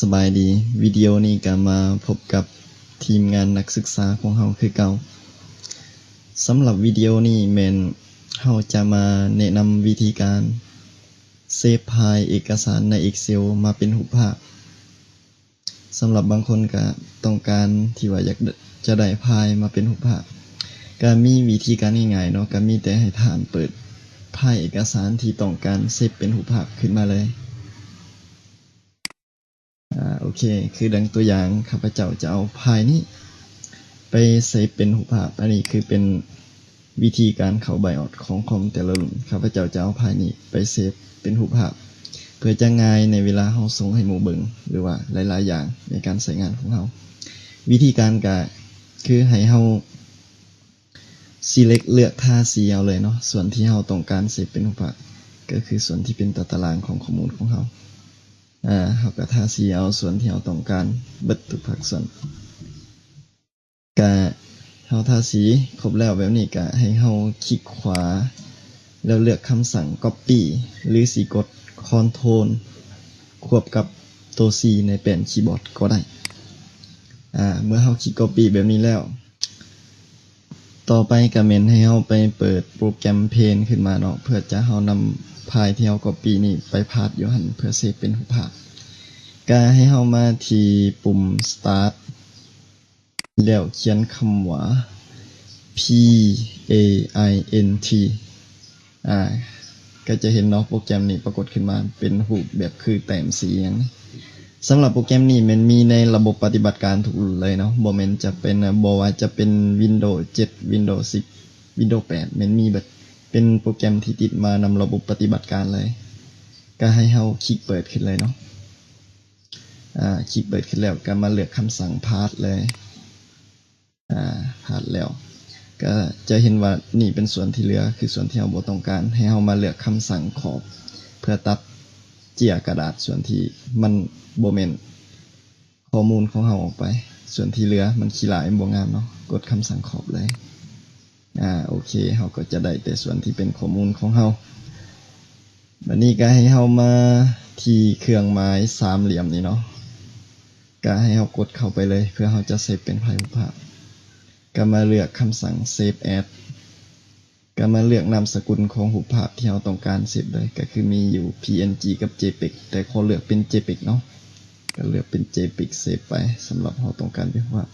ສະບາຍດີ, ວິດີໂອນີ້ກໍມາພົບກັບທີມງານນັກສຶກສາຂອງເຮົາຄືເກົ່າ. ສຳລັບວິດີໂອນີ້ແມ່ນເຮົາຈະມາແນະນຳວິທີການເຊບໄຟລ໌ເອກະສານໃນ Excel ມາເປັນຮູບພາບ. ສຳລັບບາງຄົນກໍຕ້ອງການທີ່ວ່າຢາກຈະໄດ້ໄຟລ໌ມາເປັນຮູບພາບ, ກໍມີວິທີການງ່າຍໆເນາະ, ກໍມີແຕ່ໃຫ້ທ່ານເປີດໄຟລ໌ເອກະສານທີ່ຕ້ອງການເຊບເປັນຮູບພາບຂຶ້ນມາເລີຍ. ອາ ໂອເຄ, ຄືດັ່ງຕົວຢ່າງ ຂ້າພະເຈົ້າຈະເອົາໄຟລ໌ນີ້ໄປເຊບເປັນຮູບພາບ. ອັນນີ້ຄືເປັນວິທີການເຂົ້າ BIOS ຂອງຄອມແຕ່ລະລຸ້ນ. ຂ້າພະເຈົ້າຈະເອົາໄຟລ໌ນີ້ໄປເຊບເປັນຮູບພາບ ເພື່ອຈະງ່າຍໃນເວລາເຮົາສົ່ງໃຫ້ໝູ່ເບິ່ງ ຫຼືວ່າຫຼາຍໆຢ່າງໃນການໃຊ້ງານຂອງເຮົາ. ວິທີການກະຄືໃຫ້ເຮົາ select ເລືອກທາສີເອົາເລີຍເນາະ, ສ່ວນທີ່ເຮົາຕ້ອງການເຊບເປັນຮູບພາບ ກໍຄືສ່ວນທີ່ເປັນຕາຕະລາງຂອງຂໍ້ມູນຂອງເຮົາ. ອາ ເຮົາກໍທາສີເອົາສ່ວນທີ່ເຮົາຕ້ອງການເບິດທຸກພາກສ່ວນ. ກະເຮົາທາສີຄົບແລ້ວແບບນີ້ ກະໃຫ້ເຮົາຄລິກຂວາ ແລ້ວເລືອກຄຳສັ່ງ Copy ຫຼືຊິກົດ Ctrl ຄວບກັບໂຕ C ໃນແປ້ນຄີບອດກໍໄດ້. ອາ ເມື່ອເຮົາຄລິກ Copy ແບບນີ້ແລ້ວ, ຕໍ່ໄປກະແມ່ນໃຫ້ເຮົາໄປເປີດໂປຣແກຣມ Paint ຂຶ້ນມາເນາະ, ເພື່ອຈະເຮົານຳໄຟລ໌ທີ່ເຮົາ Copy ນີ້ໄປພາດຢູ່ຫັ້ນ ເພື່ອເຊບເປັນຮູບພາບ. ກະໃຫ້ເຮົາມາທີ່ປຸ່ມ Start ແລ້ວຂຽນຄຳວ່າ P A I N T ອາ ກໍຈະເຫັນເນາະ ໂປຣແກຣມນີ້ປາກົດຂຶ້ນມາເປັນຮູບແບບຄືແຕ້ມສີຫຍັງ. ສຳລັບໂປຣແກຣມນີ້ແມ່ນມີໃນລະບົບປະຕິບັດການທຸກລຸ້ນເລີຍເນາະ, ບໍ່ແມ່ນຈະເປັນ ບໍ່ວ່າຈະເປັນ Windows ເຈັດ Windows ສິບ Windows ແປດ ແມ່ນມີເບິດ, ເປັນໂປຣແກຣມທີ່ຕິດມານຳລະບົບປະຕິບັດການເລີຍ. ກໍໃຫ້ເຮົາຄລິກເປີດຂຶ້ນເລີຍເນາະ. ອາ ຄລິກເປີດຂຶ້ນແລ້ວ ກໍມາເລືອກຄຳສັ່ງພາດເລີຍ. ອາ ພາດແລ້ວ ກໍຈະເຫັນວ່ານີ້ເປັນສ່ວນທີ່ເຫຼືອ ຄືສ່ວນທີ່ເຮົາບໍ່ຕ້ອງການ. ໃຫ້ເຮົາມາເລືອກຄຳສັ່ງຂອບ ເພື່ອຕັດເຈ້ຍກະດາດສ່ວນທີ່ມັນບໍ່ແມ່ນຂໍ້ມູນຂອງເຮົາອອກໄປ. ສ່ວນທີ່ເຫຼືອມັນຂີ້ຫຼາຍ ມັນບໍ່ງາມເນາະ, ກົດຄຳສັ່ງຂອບເລີຍ. ອາ ໂອເຄ, ເຮົາກໍຈະໄດ້ແຕ່ສ່ວນທີ່ເປັນຂໍ້ມູນຂອງເຮົາ. ບັດນີ້ກໍໃຫ້ເຮົາມາທີ່ເຄື່ອງໝາຍສາມຫຼ່ຽມນີ້ເນາະ, ກໍໃຫ້ເຮົາກົດເຂົ້າໄປເລີຍ ເພື່ອເຮົາຈະເຊບເປັນໄຟລ໌ຮູບພາບ. ກໍມາເລືອກຄຳສັ່ງ Save As, ກໍມາເລືອກນາມສະກຸນຂອງຮູບພາບທີ່ເຮົາຕ້ອງການເຊບເລີຍ, ກໍຄືມີຢູ່ PNG ກັບ JPEG, ແຕ່ຂໍເລືອກເປັນ JPEG ເນາະ. ກໍເລືອກເປັນ JPEG ເຊບໄປ ສຳລັບເຮົາຕ້ອງການເປັນຮູບພາບ.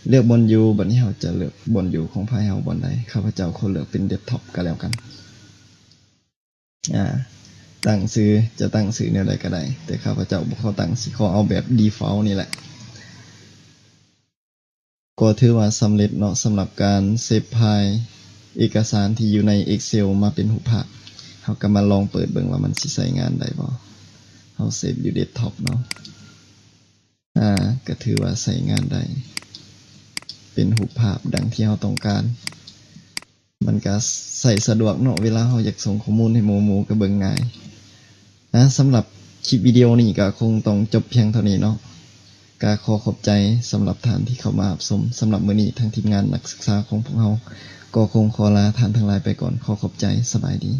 ເລືອກບ່ອນຢູ່, ບັດນີ້ເຮົາຈະເລືອກບ່ອນຢູ່ຂອງໄຟລ໌ເຮົາບ່ອນໃດ. ຂ້າພະເຈົ້າຂໍເລືອກເປັນ Desktop ກໍແລ້ວກັນ. ອາ ຕັ້ງຊື່ ຈະຕັ້ງຊື່ແນວໃດກໍໄດ້, ແຕ່ຂ້າພະເຈົ້າບໍ່ຂໍຕັ້ງ, ຊິຂໍເອົາແບບ default ນີ້ແຫຼະ. ກໍຖືວ່າສຳເລັດເນາະ ສຳລັບການເຊບໄຟລ໌ເອກະສານທີ່ຢູ່ໃນ Excel ມາເປັນຮູບພາບ. ເຮົາກໍມາລອງເປີດເບິ່ງວ່າມັນຊິໃຊ້ງານໄດ້ບໍ່. ເຮົາເຊບຢູ່ Desktop ເນາະ. ອາ ກໍຖືວ່າໃຊ້ງານໄດ້ ເປັນຮູບພາບດັ່ງທີ່ເຮົາຕ້ອງການ. ມັນກະໃຊ້ສະດວກເນາະ, ເວລາເຮົາຢາກສົ່ງຂໍ້ມູນໃຫ້ໝູ່, ໝູ່ກະເບິ່ງງ່າຍ. ອາ ສຳລັບຄລິບວິດີໂອນີ້ກະຄົງຕ້ອງຈົບພຽງເທົ່ານີ້ເນາະ. ກະຂໍຂອບໃຈສຳລັບທ່ານທີ່ເຂົ້າມາຮັບຊົມ. ສຳລັບມື້ນີ້ທາງທີມງານນັກສຶກສາຂອງພວກເຮົາກໍຄົງຂໍລາທ່ານທັງຫຼາຍໄປກ່ອນ. ຂໍຂອບໃຈ, ສະບາຍດີ.